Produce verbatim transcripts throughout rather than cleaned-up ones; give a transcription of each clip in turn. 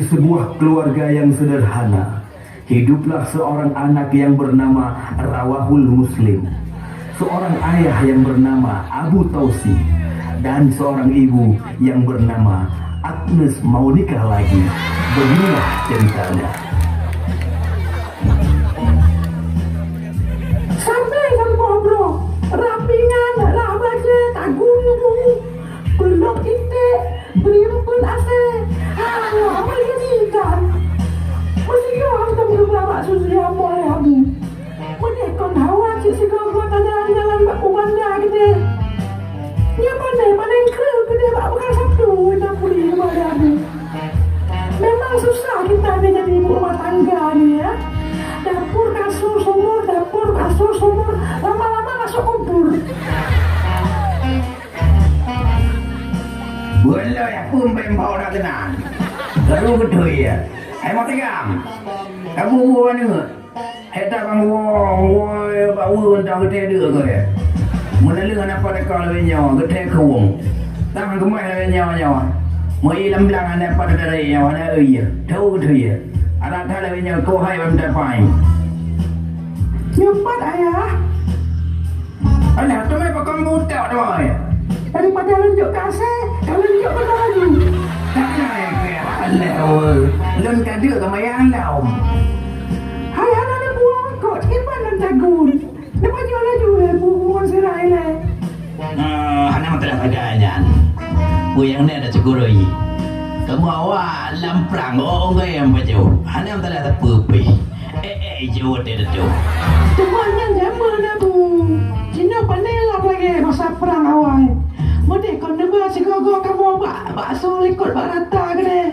Sebuah keluarga yang sederhana. Hiduplah seorang anak yang bernama Rawahul Muslim, seorang ayah yang bernama Abu Tausi, dan seorang ibu yang bernama Agnes mau nikah lagi. Beginilah ceritanya. Sampai sampoe brok, rapingan lah baca tagung-gung, pelok iték, berimpun asai. Alah, apa jadi ikan? Meusigoe hantom geubra bak susu ambo lé Abu. Meudeh kon hawa cit sigoe-goe tajalan-jalan bak u banda keudeh. Nyan pandai-pandai kreueh keudeh bak peukara Sabtu, ina puli ubak lé Abu. Memang susah kita ni jadi ibu rumah tangga ni, ya. Dapur kasur sumur, dapur kasur sumur, lama-lama masuk kubur. Bukan lo ya pun bembau dah kena. Baru betul ya. Hai mau tegang. Kamu buat ni. Hai tak bang wong, woi bak wong tak gede dek ke ya. Melalui anak pada kau lebih nyawa, gede ke wong. Tang kemai lebih nyawa nyawa. Mau ilam belang anak pada dari nyawa anak iya. Tahu gede ya. Anak tak lebih nyawa kau hai bang dapai. Cepat ayah. Alah, teumai pakon buta teumai. Daripada lôn jok keu asai, ka lôn jok keu laju. Alah, alah, lôn ka deuk keu mayang lom. Hai hana lôn buang kot, kiban lôn tagun. Lôn pajoh laju lé bu ngon sira ilée. Ah, hana masalah sagai nyan. Peue nyang na tacugurui. Kamoe awak lam prang, oh, onggai nyang pajoh. Hana masalah sapeue pih. Eh, eh, jeuet deh teuteu. Teuma nyan jameun na, Bu. Jinoe pane lam lagée masa prang awai. Meudeh kon neuba sigoe-goe kamoe bak, bak soe likot bak rata keudeh.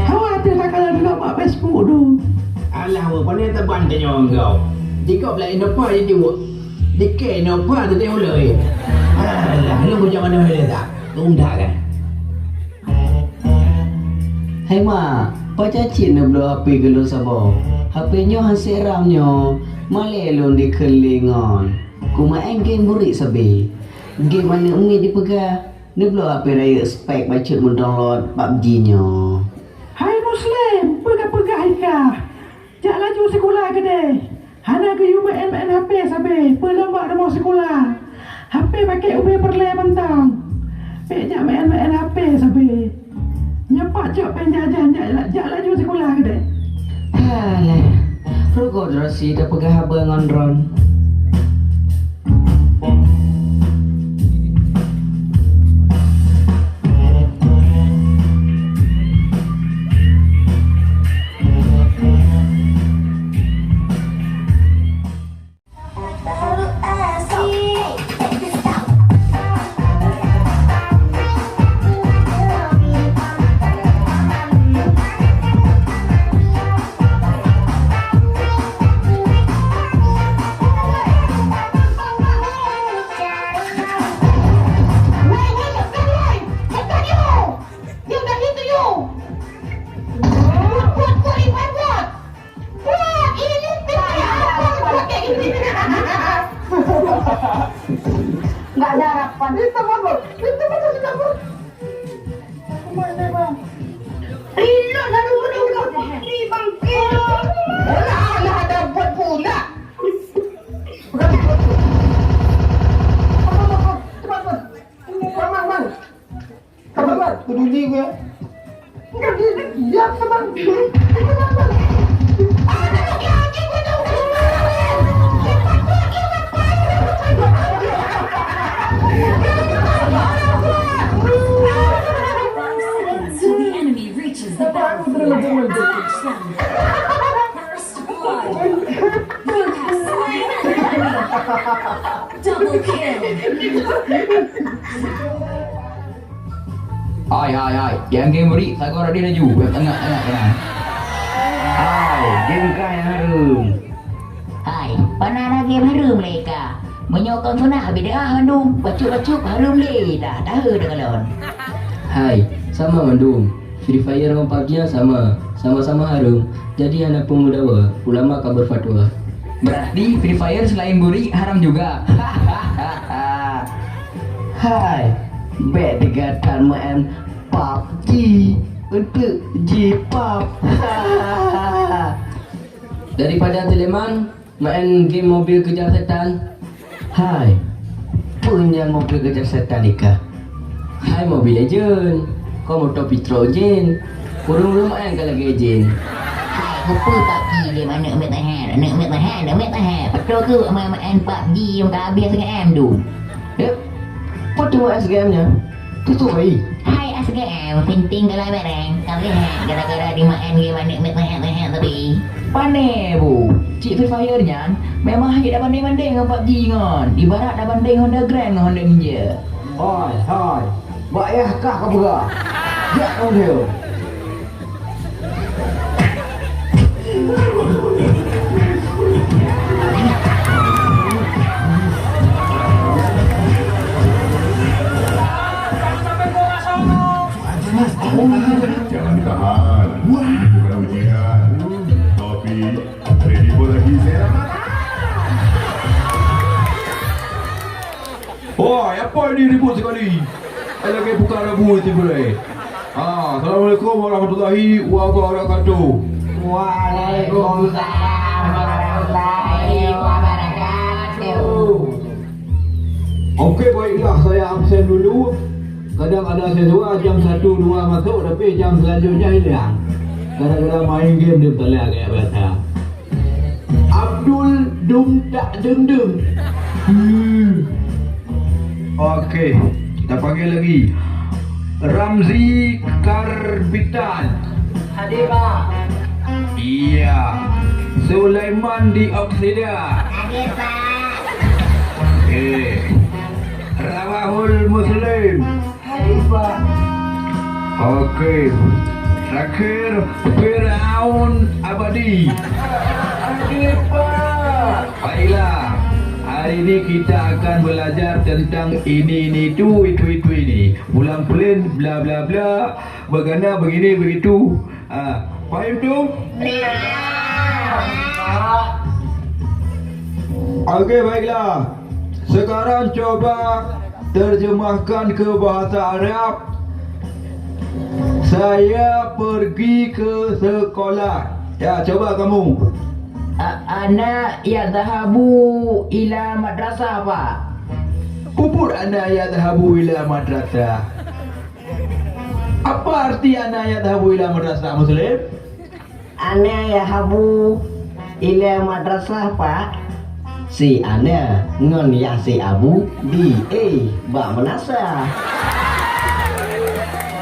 Hawa teuh takalon gob bak Facebook tu. Alah, weh, pane teban tanyoe gob. Di gob laén napa jijok. Di kée napa teudeh ulée. Alah, lôn kujak manoe lé dah. Tunda kan. Hai mak, pajan cit neubloe H P keu lôn saboh? H P nyoe hase RAM nyoe, malée lôn dikheun lé ngon. Kumeu'en game burit sabe. Game aneuk miet dipeugah, neubloe H P rayeuk spek bacut meudownload PUBG nyoe. Hai Muslim, peue kapeugah i kah? Jak laju sikula keudeh. Hana geuyue meu'en-meu'en H P sabe, peulom bak rumoh sikula. H P pake ubé peureulée mantong. Bék jak meu'en-meu'en H P sabe. Nyoe pat cok péng jajan jak, jak laju sikula keudeh. Alah, rugoe droe si tapeugah haba ngon droen. Nggak ada harapan. Itu bagus. Itu bagus, itu bagus. Rilot lalu menunggu di bangkit. Olah, olah ada buat pula. Bang, bang, bang. Bang, bang. Sabar, peduli gue. Enggak, dia, dia tenang. Tenang, Bang. Till the enemy reaches the battlefield. First blood. Double kill. Hai, hai, hai. Yang game beri, sagoe raden laju. Web tengah, tengah, tengah. Hai, game kah yang harum? Hai, pana na game harum lé ka. Meunyoe kon sunah bid'ah mandum, bacut-bacut harum lé dah, tahe deungon lôn. Hai, sama mandum. Free Fire ngon PUBG nyan sama, sama-sama harum. Jadi hana peue meudawa, ulama ka berfatwa. Berarti Free Fire selain buri haram juga. Hai, bék degatan main PUBG. Untuk jipap. Daripada Sulaiman main game mobil kejar setan. Hai, peue nyan mobil kejar setan ikah? Hai Mobile Legend, kau moto Petro jin. Kurung-kurung main ka lagèe jin. Hai, keupeue PUBG game aneuk miet meuhèt, aneuk miet meuhèt, aneuk miet meuhèt. Beutôi keuh main-main PUBG nyang ka habéh S G M tu. Yep. Peue teuma S G M nyan? Tutoe. Hai S G M, penting kalau bereng, tapi hèk gara-gara dimain game aneuk miet meuhèt-meuhèt tapi. Pane bu, cit Free Fire nyan memang hana tabanding-banding ngon PUBG ngon. Ibarat tabanding Honda Grand ngon Honda Ninja. Hai, hai. Bak yah kah ka peugah. Jak kau dia. Jangan ditahan. Ini bukan ujian. Tapi, ready for lagi saya. Oi, apa ini ribut sekali? Ai lagèe buka rabu itu boleh. Ah, Assalamualaikum warahmatullahi wabarakatuh. Waalaikumsalam warahmatullahi wabarakatuh. Okey, baiklah, saya absen dulu. Kadang ada siswa jam satu dua masuk, tapi jam selanjutnya hilang. Gara-gara main game di talian kayak biasa. Abdul Dum Tak Deng Deng. Hmm. Okey, kita panggil lagi. Ramzi Karbitan. Hadir, Pak. Iya. Sulaiman di Oksida. Hadir, Pak. Okey. Rawahul Muslim. Hai, Pak. Okey. Terakhir, Firaun Abadi. Hai, Pak. Baiklah, hari ini kita akan belajar tentang ini, ini, itu, itu, itu, ini. Pulang pelin, bla, bla, bla. Begana, begini, begitu. Ah, faham tu? Nah. Okey, baiklah. Sekarang cuba terjemahkan ke bahasa Arab. Saya pergi ke sekolah. Ya, cuba kamu. A-, ana yadhhabu ila madrasah, Pak. Puput ana yadhhabu ila madrasah. Apa arti ana yadhhabu ila madrasah, Muslim? Ana yadhhabu ila madrasah, Pak. Si ana ngon yah si abu di, eh, bak meunasah.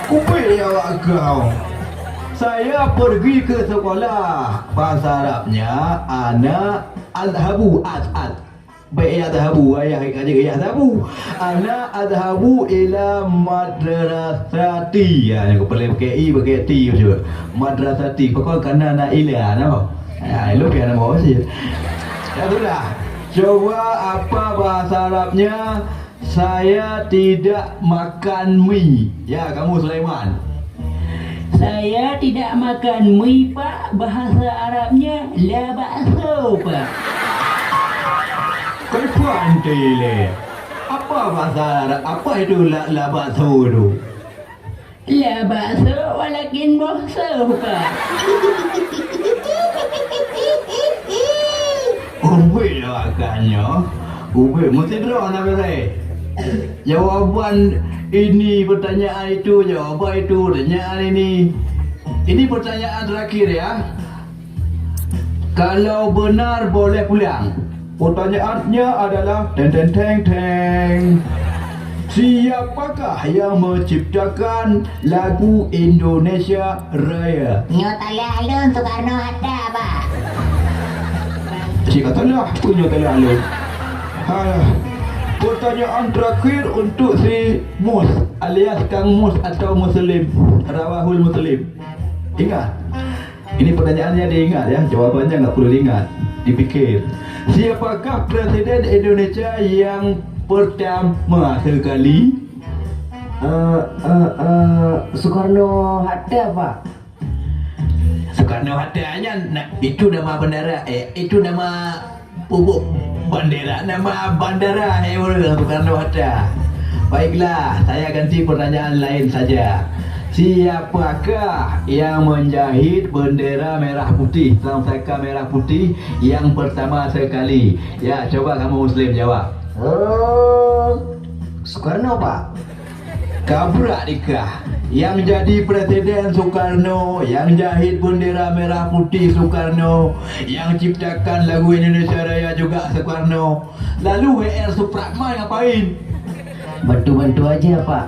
Kupék ya awak kau. Saya pergi ke sekolah. Bahasa Arabnya ana adhhabu, ad, ad. Baik, yadhhabu, ayah, ayah, yadhhabu. Ana adhhabu ila madrasati. Ya, yang kepala pakai i, pakai ti, maksud. Madrasati. Pokok kana na ila, nama? Ya, lu pihak nama apa sih? Ya sudah. Coba apa bahasa Arabnya? Saya tidak makan mi. Ya, kamu Sulaiman. Saya tidak makan mi, Pak. Bahasa Arabnya la bakso, Pak. Kau pandai leh. Apa bahasa Arab? Apa itu la, la bakso itu? La bakso walakin boh so, Pak. Ubit awak nyoe. Ubit meusidroe na beureh. Jawaban ini, pertanyaan itu, jawaban itu, pertanyaan ini. Ini pertanyaan terakhir ya. Kalau benar boleh pulang. Pertanyaannya adalah teng, teng, teng, teng. Siapakah yang menciptakan lagu Indonesia Raya? Nyoe talian lôn Soekarno Hatta, Pak. Cik kata lah, apa nyoe talian lôn? Ha. Pertanyaan terakhir untuk si Mus alias Kang Mus atau Muslim, Rawahul Muslim. Ingat, ini pertanyaannya diingat ya, jawabannya nggak perlu diingat, dipikir. Siapakah Presiden Indonesia yang pertama sekali? Eh, eh, eh, Soekarno Hatta, Pak. Soekarno Hatta nyan, na-, itu nama bandara, eh, itu nama pupuk bandera, nama bandara, eh, Soekarno Hatta. Baiklah, saya ganti pertanyaan lain saja. Siapakah yang menjahit bendera merah putih, sang saka merah putih yang pertama sekali? Ya, coba kamu Muslim jawab. Oh, Soekarno, Pak. Kabrak dikah. Yang jadi presiden Soekarno, yang jahit bendera merah putih Soekarno, yang ciptakan lagu Indonesia Raya juga Soekarno. Lalu W R Supratman ngapain? Bantu-bantu aja, Pak.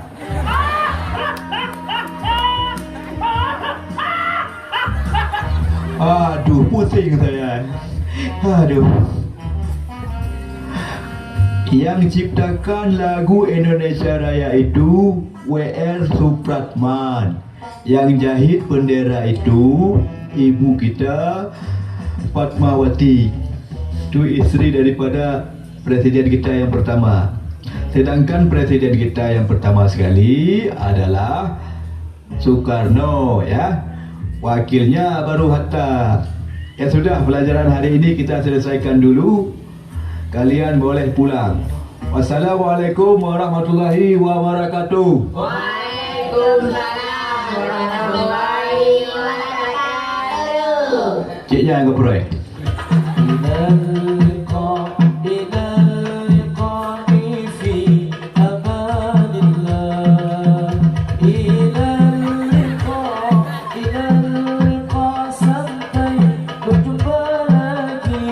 Aduh, pusing saya. Aduh. Yang ciptakan lagu Indonesia Raya itu W R Supratman. Yang jahit bendera itu ibu kita, Fatmawati. Itu isteri daripada presiden kita yang pertama. Sedangkan presiden kita yang pertama sekali adalah Soekarno, ya. Wakilnya baru Hatta. Ya sudah, pelajaran hari ini kita selesaikan dulu. Kalian boleh pulang. Wassalamualaikum warahmatullahi wabarakatuh. Waalaikumsalam warahmatullahi wabarakatuh. Cik Nyan ke Proy. Ilal liqa, sampai berjumpa lagi.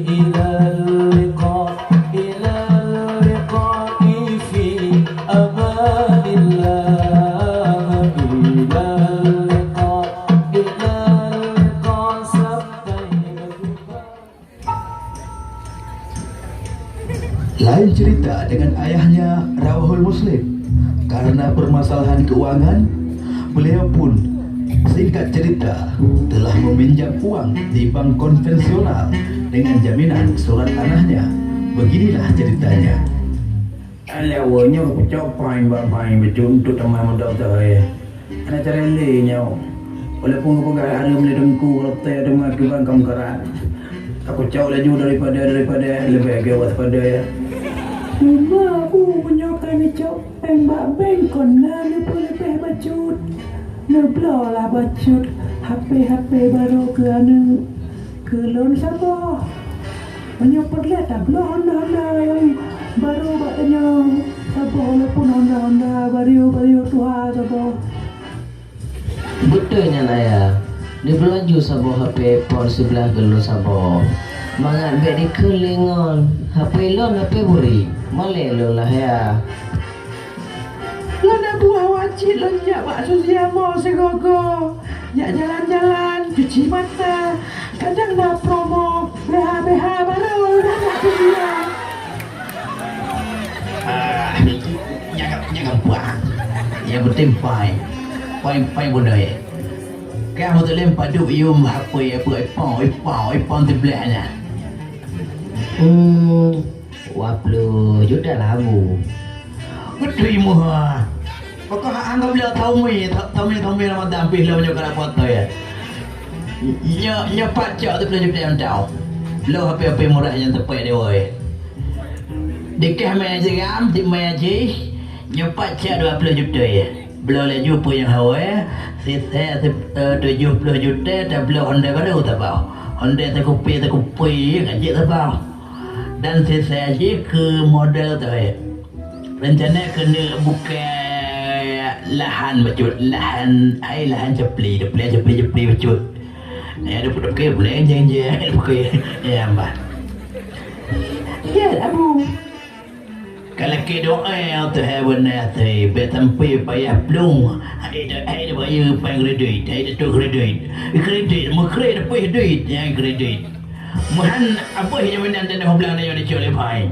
Ilal liqa, ilal liqa fi amanillah. Ilal liqa, ilal liqa, sampai berjumpa. Lain cerita dengan ayahnya Rawahul Muslim. Karena permasalahan keuangan, beliau pun, singkat cerita, telah meminjam uang di bank konvensional dengan jaminan surat tanahnya. Beginilah ceritanya. Alah, woe nyoe kucok pain bak pain beutôi untuk teuma meudosa, eh. Hana cara lé nyoe. Walaupun geupeugah hareuem lé teungku rotée teuma kiban ka meukarat. Ka kucok laju daripada, daripada leubeh gét waspada, ya. Cuma aku meunyoe ka neucok péng bak bank kon na leubeh-leubeh bacut. Neubloe lah bacut H P-H P barô keu aneuk. Keu lôn saboh. Meunyoe peureulée tabloe honda-honda nyang barô bak tanyoe saboh, walaupun honda-honda barô-barô tuha saboh. Beutôi nyan, Ayah. Neubloe laju saboh H P iPhone siblaih keu lôn saboh. Mangat bék dikheun lé ngon H P lôn, H P buri. Malée lôn lah, Ayah. Lôn na buah wajéb lôn jak bak Suziamo sigoe-goe. Jak jalan-jalan, cuci mata. Kadang na promo B H B H barô lôn jak cuci. Ah, nyan ka, nyan ka puang. Nyang penting pai. Pai, pai beunoi. Ka beutôi lé padub yum hapui, hapui, ipong, ipong, ipong teubleh nyan. Hmm. Dua puluh juta lah, Abu. Beutôi meuha. Pokok anggap lé Tommy, To-, Tommy, Tommy Ramadan pih lom nyoe keuneuk foto, ya. Nyoe, nyoe pat cok dua puluh juta nyang tau. Lom H P, H P murah nyang teupée di woi. Dikeh mé jigam, di mé jih, nyoe pat cok dua puluh juta, ya. Bloe laju peue nyang hawai, sisée, eh, tujoh ploh juta tabloe Honda barô tabah. Honda teukupi-teukupi ka jeuet tabah. Dan sisée jih keu modal teuh. Rencana keuneuk buka lahan bacut, lahan, ai lahan capli, capli, capli, capli bacut. Ya, dapur-dapur, bulan jeng-jeng, dapur. Ya, bah. Ya, Abu. Ka lakée doá nyang teuhai beuna teuh, bék sampai payah plueng. Hai da-, hai da bayeue péng kredit, hai da tôh kredit. Kredit, meukré leupeh duit nyang kredit. Meuhan abéh nyoe meunan tanoh blang nyoe dicok lé bank.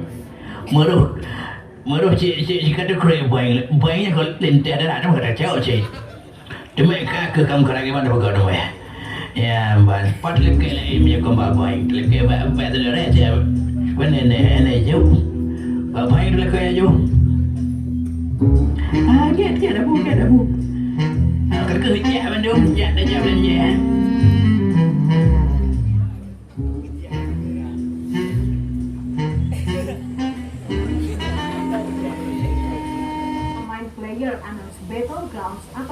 Meuroh, meuroh cit, cit, cit ka teukré bank, bank nyan kon linteh darat nyoe ka tacok cit. Teuma ka keuh kamoe keurageuen bak gobnyan. Ya, ban pat leukée laén meunyoe kon bak bank. Leukée bak, bak teuleuréh siat. Ban nenek, nenek jok. Bak bank leukée jok. Ah, gét, gét, Abu, gét, Abu. Ah, ka keuh jak bandum, jak dah jak beulanja. Pemain player Anas Battle Ground.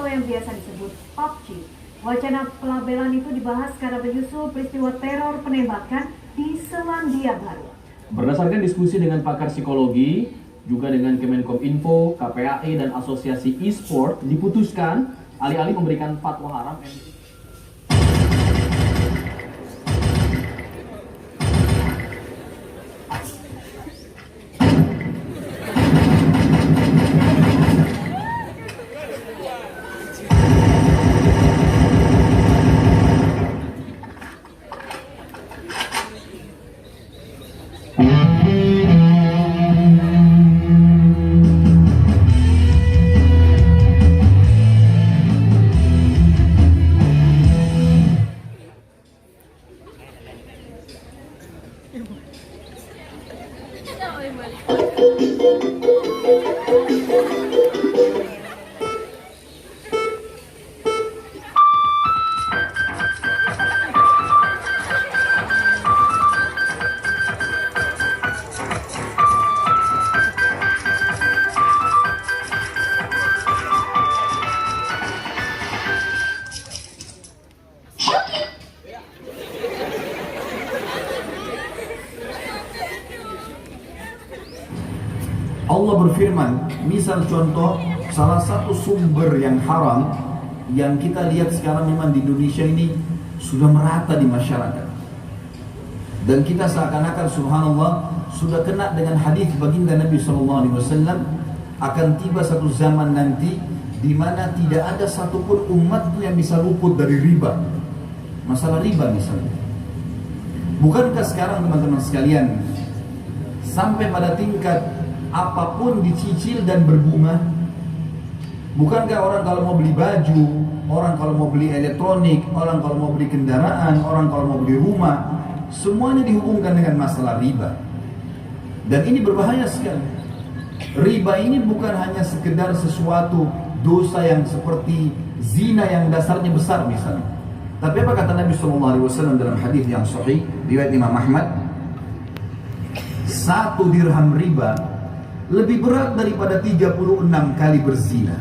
yang biasa disebut pabji. Wacana pelabelan itu dibahas karena menyusul peristiwa teror penembakan di Selandia Baru. Berdasarkan diskusi dengan pakar psikologi, juga dengan Kemenkom Info, K P A I, dan Asosiasi E-Sport, diputuskan alih-alih memberikan fatwa haram, Allah berfirman, misal contoh, salah satu sumber yang haram yang kita lihat sekarang memang di Indonesia ini sudah merata di masyarakat. Dan kita seakan-akan, subhanallah, sudah kena dengan hadis baginda Nabi sallallahu alaihi wasallam, akan tiba satu zaman nanti di mana tidak ada satupun umatku yang bisa luput dari riba. Masalah riba misalnya. Bukankah sekarang, teman-teman sekalian, sampai pada tingkat apapun dicicil dan berbunga? Bukankah orang kalau mau beli baju, orang kalau mau beli elektronik, orang kalau mau beli kendaraan, orang kalau mau beli rumah, semuanya dihubungkan dengan masalah riba. Dan ini berbahaya sekali. Riba ini bukan hanya sekedar sesuatu dosa yang seperti zina yang dasarnya besar misalnya. Tapi apa kata Nabi sallallahu alaihi wasallam dalam hadis yang sahih riwayat Imam Ahmad? Satu dirham riba lebih berat daripada tiga puluh enam kali berzina.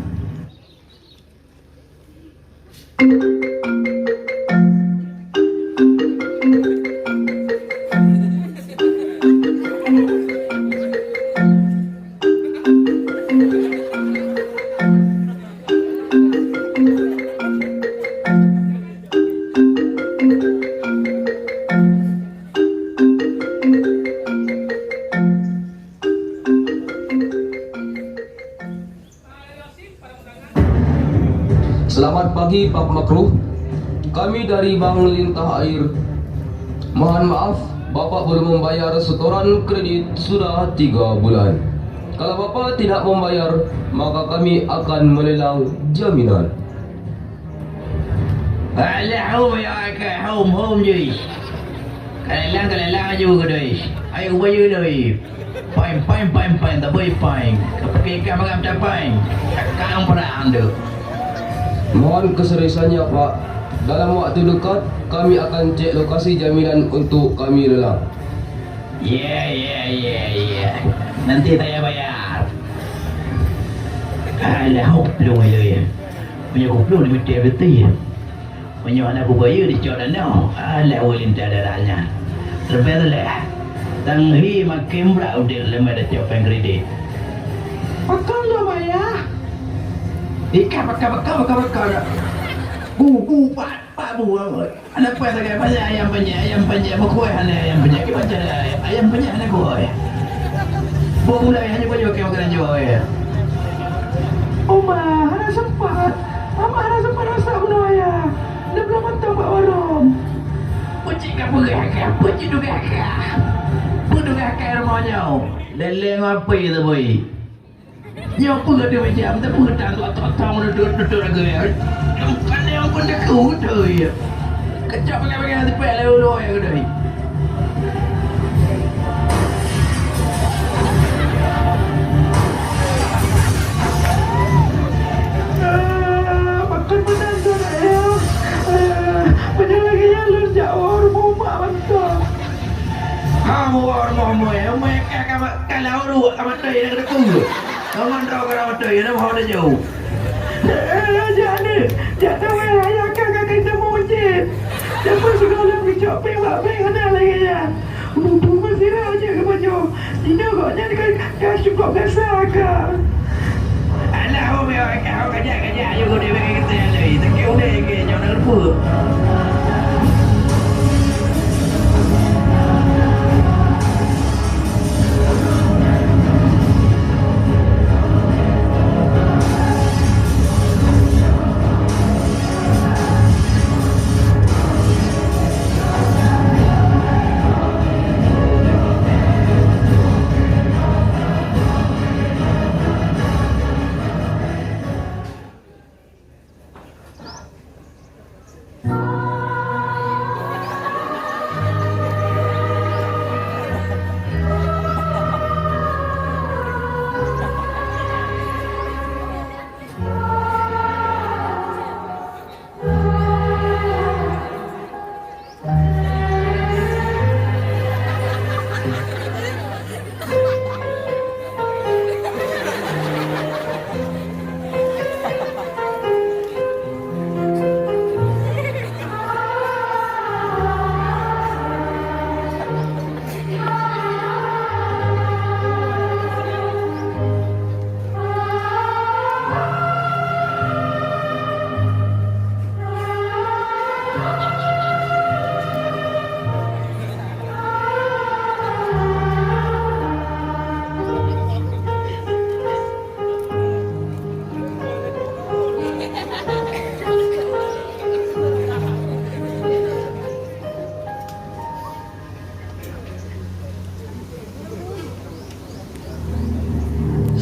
Selamat pagi, Pak Makruh. Kami dari Bank Lintah Air. Mohon maaf, Bapak belum membayar setoran kredit sudah tiga bulan. Kalau Bapak tidak membayar, maka kami akan melelang jaminan. Alah, hom, ya, ka, hom, hom, jih. Kalelang, kalelang aju keudeh. Hai, ubaya loi. Pain, pain, pain, pain, taboi pain. Kapake ikan makan tapain. Takang perang tu. Mohon keseriusannya, Pak. Dalam waktu dekat, kami akan cek lokasi jaminan untuk kami lelang. Ya, ya, ya, ya. Nanti saya bayar. Alah, hop, lung aja ya. Punya kuplung di mete betul. Meunyoe hana kubayeue dicok anoe, alah ulintah daerah nyan. Leubeh lé, tanghi makin brat udeb leumah tacok péng kredit. Pakon lôn bayah? Ikat baka-baka, baka-baka dak. Bu, bu, pat, pat bu. Hana kueh sagai, banyak ayam penyet, ayam penyet, meukueh hana ayam penyet. Kiban cara ayam penyet hana kueh. Bôh gulai hana pajoh keu makanan jawai. Oma, hana sempat. Mama hana sempat masak bunoe ayah. Neubloe mantong bak warong. Peucit ka peugah ka, peucit tugaih ka. Peutugaih ka rumoh nyoe. Lé-lé ngon apui teubui. Nyoe peue ka teumé jam, teupeu tan tuak-tuak tong dudoe-dudoe lagèe. Bukan nyang pun deku beutôi. Keucok bagèe-bagèe sipèk lé uroe keudeh. Ah, pakon meunan tu, Ayah? Ah, meunyoe lagèe nyan lôn jak u rumoh mak mantong. Ha, meuwoe rumoh meuwoe, meuwoe ka, ka, ka lau ruek ka matoi na keudeuku. Ngon droe ka matoi na meuho teujoh. Eh, jak ni, jak tawai ayah ka ka keuneuk meucit. Siapa segala keucok peng bak peng hana lagèe nyan. Mupu meusira aja keu pajoh. Sinoe gobnyan ka, ka cukôp gasa ka. Alah, ho meuh, ka, ho kajak, kajak, ayo gobnyan bagi kita yang lain. Sakét udeh ke, nyoe na rupa.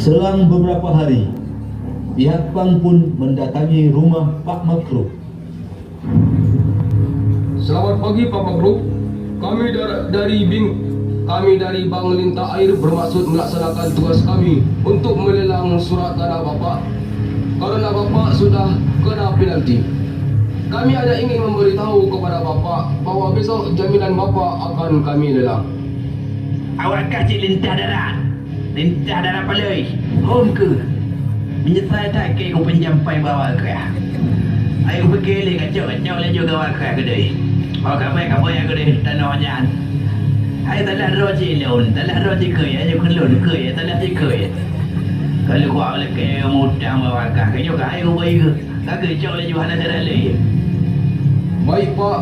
Selang beberapa hari, pihak bank pun mendatangi rumah Pak Makruh. Selamat pagi, Pak Makruh. Kami dar-, dari bing-, kami dari Bank Lintah Air bermaksud melaksanakan tugas kami untuk melelang surat tanah Bapak karena Bapak sudah kena penalti. Kami hanya ingin memberitahu kepada Bapak bahwa besok jaminan Bapak akan kami lelang. Awak kah cit lintah darat, lintah darat palui, hom keuh. Meunyeusai that keu kupinjam pai bak awak kah. Ayo pike lé kacok-kacok laju keu awak kah keudeh. Awak kah bai, kah bai keudeh tanoh nyan. Hai salah droe cit lôn, salah droe cit keue, ayo keu lôn keue, salah cit keue. Kalau kuat lakée mutang bak awak kah, keu nyoe kah hai ubé keuh. Ka geucok laju hana cara lé. Baik, Pak.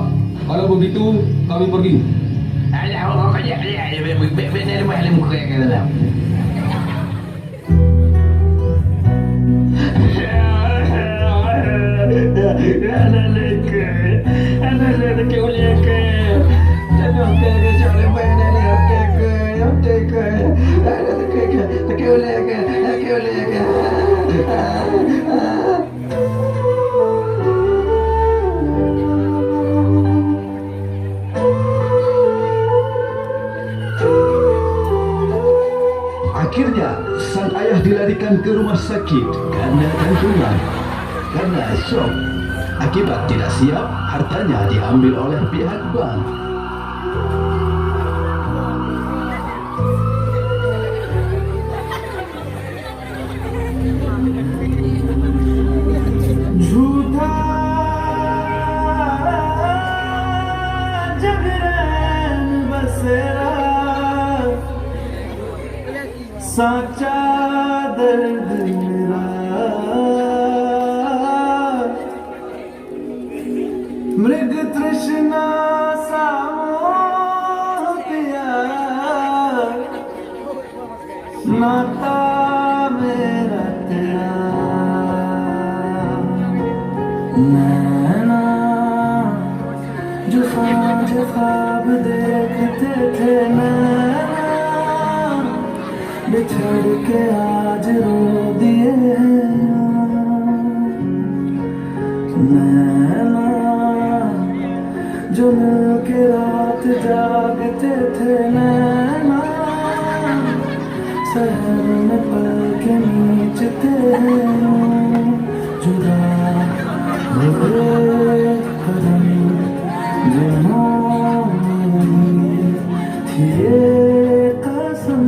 Kalau begitu, kami pergi. Alah, oh, oh, kajak, kajak. Bèk, bèk, bèk, bèk, bèk, bèk, bèk, bèk, bèk. Akhirnya, sang ayah dilarikan ke rumah sakit karena gantungan. Karena syok, akibat tidak siap, hartanya diambil oleh pihak bank. झूठा जग रैन बसेरा, साचा दर्द मेरा। मृग तृष्णा सा मोह पिया, नाता मेरा तेरा। नैना जो सांझ ख्वाब देखते थे, नैना बिछड़ के आज रो दिए हैं। नैना जो मिलके रात जागते थे, नैना सहर में पलके मीचते हैं। जुदा हुए कदम जिन्होंने थी ये कसम,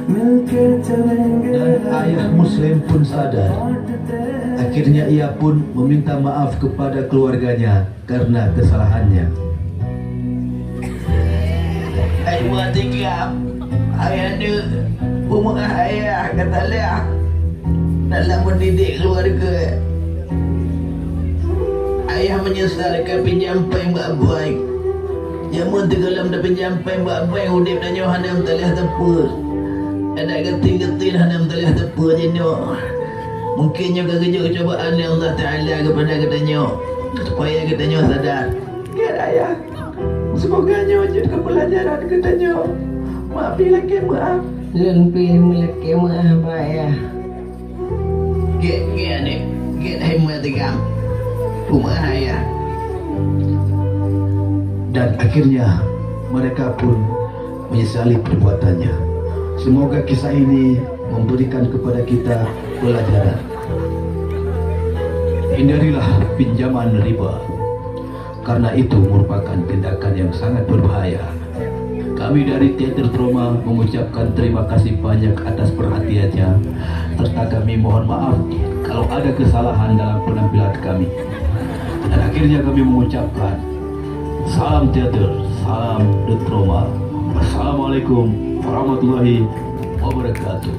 मिलके चलेंगे। Dan ayah Muslim pun sadar. Akhirnya ia pun meminta maaf kepada keluarganya karena kesalahannya. Hai buah tikam, hai aneuk, peumeu'ah ayah ka talah dalam mendidik keluarga. Ayah menyesal ka pinjam péng bak bank. Jameun teugohlom tapinjam péng bak bank, udeb tanyoe hana meutaleh teupeu. Adak geutin-geutin hana meutaleh teupeu jinoe. Mungkin nyoe ka geujok cobaan lé Allah Taala keupada geutanyoe, supaya geutanyoe sadar. Gét ayah, seumoga nyoe jeuet keu peulajaran geutanyoe. Mak pih lakée meu'ah. Lôn pih meulakée meu'ah bak ayah. Gét, gét aneuk, gét hai meu'ah tikam. Peumeu'ah ayah. Dan akhirnya mereka pun menyesali perbuatannya. Semoga kisah ini memberikan kepada kita pelajaran. Hindarilah pinjaman riba, karena itu merupakan tindakan yang sangat berbahaya. Kami dari Teater Trauma mengucapkan terima kasih banyak atas perhatiannya, serta kami mohon maaf kalau ada kesalahan dalam penampilan kami. Dan akhirnya kami mengucapkan, salam teater, salam The Trauma. Wassalamualaikum warahmatullahi wabarakatuh.